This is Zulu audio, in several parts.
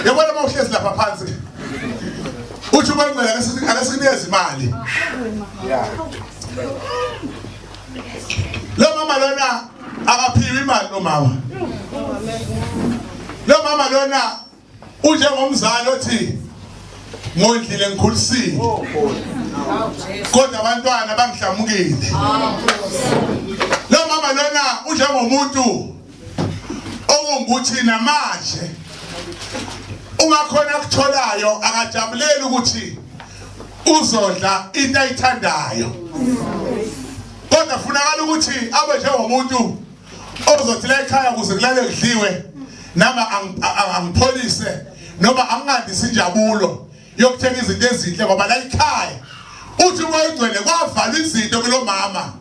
Yabona uma uhlezi lapha phansi uthi uMangcwele ake sikunikeze imali. Lo mama lona akaphiwi imali lo mama. Lo mama lona unjengomzali othi ngondlile ngikhulisile kodwa abantwana bangihlamukile. Lo mama lona unjengomuntu okungukuthi namanje uma khona akutholayo akajabuleli ukuthi uzodla into ayithandayo kodwa funakala ukuthi abe njengomuntu ozothi la ekhaya kuze kulale kudliwe nama angipholise noma angingandisi injabulo yokuthenga izinto ezinhle ngoba la ekhaya uthi umoya ogcwele kwavalwa izinto kulo mama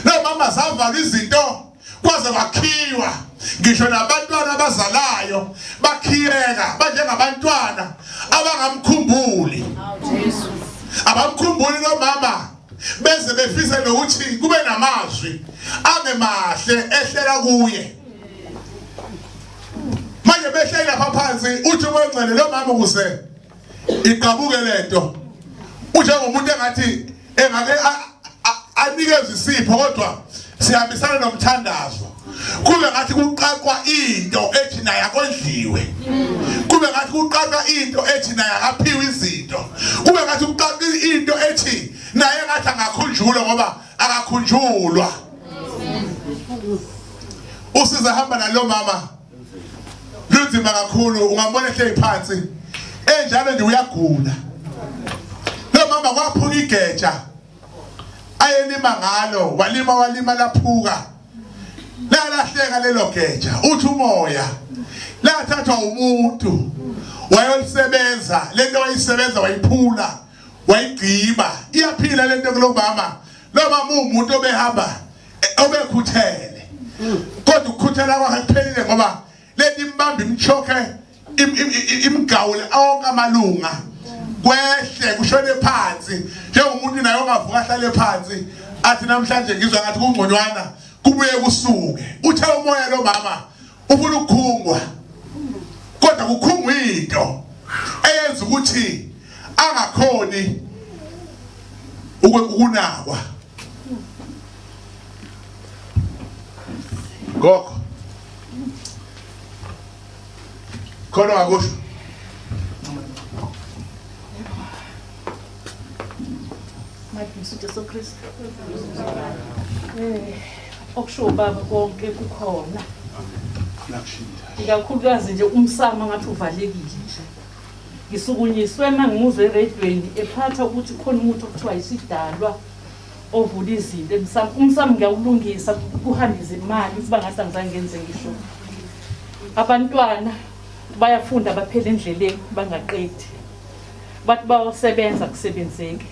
lo mama zavalwa izinto kwaze kwakhiwa ngisho nabantwana abazalayo bakhiyeka banjengabantwana abangamkhumbuli abamkhumbuli nomama beze befise nokuthi kube namazwi angemahle ehlela kuye manje behleli lapha phansi uthi kwengcele lo mama ukuze iqabuke lento unjengomuntu engathi engake anikeze isipho kodwa sihambisana nomthandazo kube ngathi kuqaqwa into ethi naye akondliwe kube ngathi kuqaqwa into ethi naye akaphiwe izinto kube ngathi kuqaqwa into ethi naye ngathi angakhunjulwa ngoba akakhunjulwa usiza hamba nalo mama lunzima kakhulu ungambona ehleli phansi enjalo nje uyagula lo mama kwaphuka igeja ayelima ngalo walima walima laphuka lalahleka lelo geja uthi umoya lathathwa umuntu wayolisebenza lento wayisebenza wayiphula wayigqiba iyaphila lento kulomama lo mama umuntu obehamba obekhuthele kodwa ukukhuthela kwakhe kuphelile ngoba leti imbamba imchokhe imgawule onke amalunga kwehle kushone phansi njengomuntu naye ongavuka ahlale phansi athi namhlanje ngizwa ngathi kungconywana kubuye kusuke uthe umoya lo mama ufuna ukukhungwa kodwa kukhungwa into eyenza ukuthi angakhoni ukunakwa gogo khona wakusho Jesu Kristu. Eh, okusho ubaba konke kukhona. Ikakhulukazi nje umsamo ngathi uvalekile nje. Ngisukunyiswe uma ngimuzwa eredweni ephatha ukuthi khona umuntu okuthiwa isidalwa ovula izinto emsamo. Umsamo ngiyawulungisa kuhambe izimali ukuba ngathi angizange ngenze ngisho. Abantwana bayafunda baphela endleleni bangaqedi. Bathi bayosebenza kusebenzeki.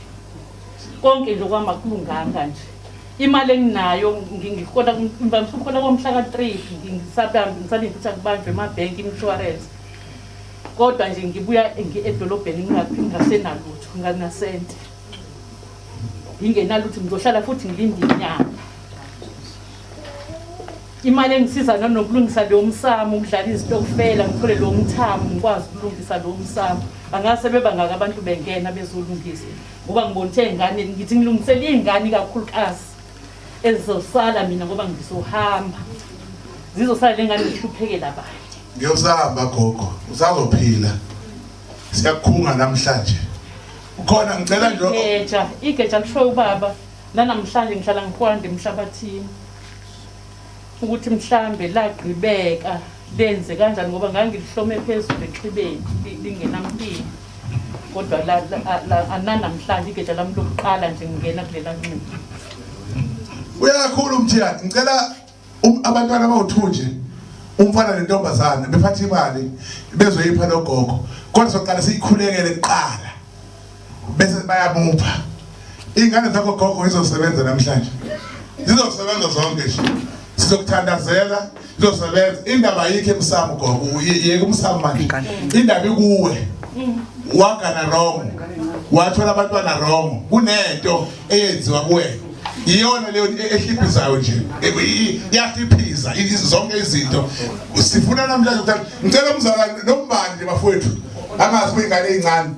Konke nje kwami akulunganga nje. Imali enginayo ngihola ngivamisa ukuhola komhla ka-3 ngisabambe ngisalinde ukuthi akubanjwe emabhenki imishwarensi. Kodwa nje ngibuya edolobheni ngingasenalutho nginganasenti. Ngingenalutho ngizohlala futhi ngilinde inyanga. Imali engisiza nanokulungisa lowo msamo ukudlala izitokufela ngithole lowo mthamo ngikwazi ukulungisa lowo msamo. Bangase bebangaka abantu bengena bezolungisa ngoba ngibona ukuthi ey'nganeni ngithi ngilungisela iy'ngane ikakhulukazi ezizosala mina ngoba ngizohamba zizosala le ngane zihluphekela abantu. Ngiyosahamba gogo usazophila siyakukhunga namhlanje ukhona ngicela nje igeja igeja lishoyo ubaba nanamhlanje ngihlala ngihwanda emhlabathini ukuthi mhlambe lagqibeka lenze kanjani ngoba ngangilihlome phezulu exhibeni lingenampilo kodwa ananamhlanje igeja lami lokuqala nje ngingena kulela nxiba Uyakhulu umthiyane ngicela abantwana abawu-2 nje umfana nentombazane bephatha imali bezoyipha logogo kodwa soqala siyikhulekele kuqala bese bayamupha ingane zakho gogo izosebenza namhlanje zizosebenza zonke nje sizokuthandazela izosebenza indaba ayikho emsamo gogo yeke umsamo manje indaba ikuwe wagana wrong wathola abantwana wrong kunento eyenziwa kuwena Iyona leyo ehliphizayo nje. Iyahliphiza zonke izinto. Sifuna namhlanje ukuthi ngicela umzalwane nombani nje bafowethu. Angazi kuyingane ezincane.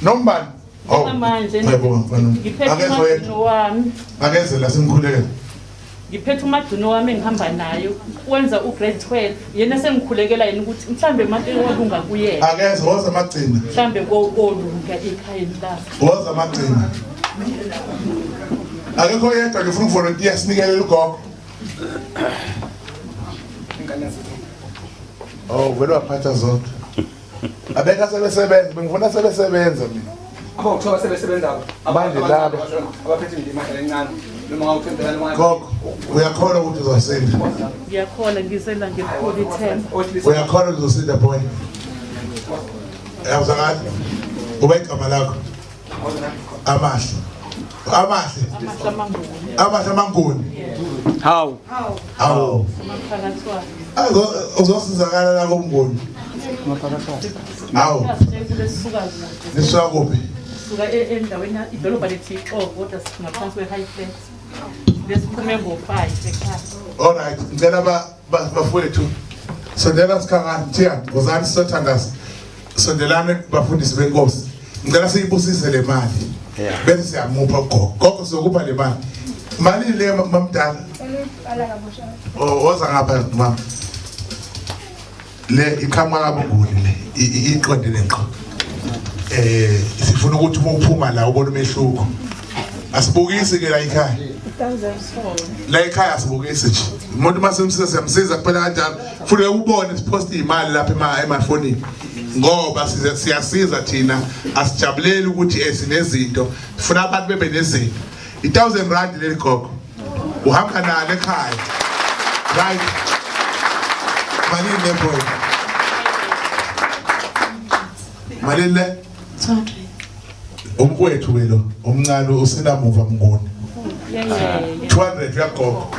Nombani. Oh. Manje Ngiyabonga mfana. ngiphethe Akeze umagcino yedwa. wami Akeze la simkhulekele. ngiphethe umagcino wami engihamba nayo wenza ugrade 12 yena sengikhulekela yena ukuthi mhlambe manje walunga kuyena Akeze woza amagcina. mhlambe kolunga ekhayeni lakhe Woza amagcina. Akekho yedwa ngifuna ukuvolontiya sinikelele ugogo. Oh, vele waphatha zonke. Abekho asebesebenza, bengifuna sebesebenza mina. Abo kuthiwa sebesebenza Manje laba. abaphethe nje imali encane noma ngawuthembela noma Gogo, uyakholwa ukuthi uzosinda. Ngiyakhola ngizela ngekhulu ithemba. owesilisa Uyakholwa ukuthi uzosinda boy. Yawuzakala. Uba igama lakho. Amahle. Amahle. Amahle amanguni Amahle amanguni. Hawu. Hawu. amaphakathi wakhe. Uzosizakala la komnguni. Hawu. Asitshela sisuka kude. Nisuka kuphi? Sisuka endaweni idolobha lethi Ixopo kodwa singaphansi kwe-High Flats. Lesiphume ngo-5 ekhaya. All right, ngicela bafowethu sondela sikhangane Mthiyane, wozani sizothandaza. Sondelani bafundisi benkosi. Ngicela siyibusise le mali. Bese siyamupha ugogo. Gogo sizokupha le mali. Mali le mamdala. Oh, woza ngapha mama. Le iqhamuka kabunguni le iqondile ngqo. Sifuna ukuthi uma uphuma la ubone umehluko. Asibukisi ke la ekhaya. La ekhaya asibukisi nje. Umuntu uma simsiza siyamsiza kuphela kanjalo. Futhi ubone sipost imali lapha emafonini. Ngoba siyasiza thina asijabuleli ukuthi sinezinto. Sifuna abantu bebe nezinto. I1000 rand leli gogo. Uhamba nalo ekhaya. Right. Malini le boy? Malini le? 200. Umkwethu ke lo omncane usinamuva mnguni. 200 uyagogo.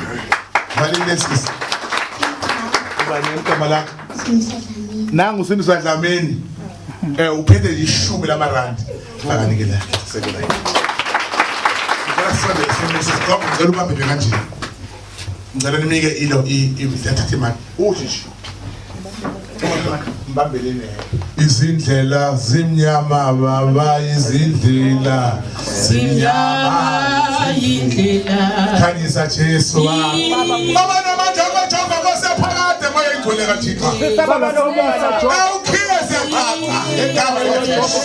Malini le sisi? Ubani igama lakho? Sindiswa Dlamini. Nangu Sindiswa Dlamini. Uphethe ishumi lamarandi. Akanike la. Sekela. Ngicela ngicela ubambe nje kanje. Ngicela nimike ilo ithathe imali. Uthi nje. Mbambelene. Izindlela zimnyama baba, izindlela zimnyama indlela. Khanyisa Jesu wami. Baba namandla kaJehova kosephakade moya ingcwele kaThixo. Awukhiye siyaqaqa ngegama likaJesu.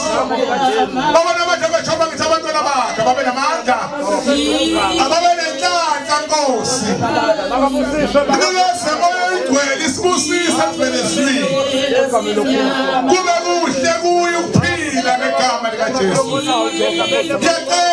Baba namandla kaJehova ngithi abantwana bakhe babe namandla. Ababe nenhlanhla Nkosi. Nikeze moya ingcwele isibusise sivele ezulwini. Kube kuhle kuye ukuphila ngegama likaJesu. Ngiyacela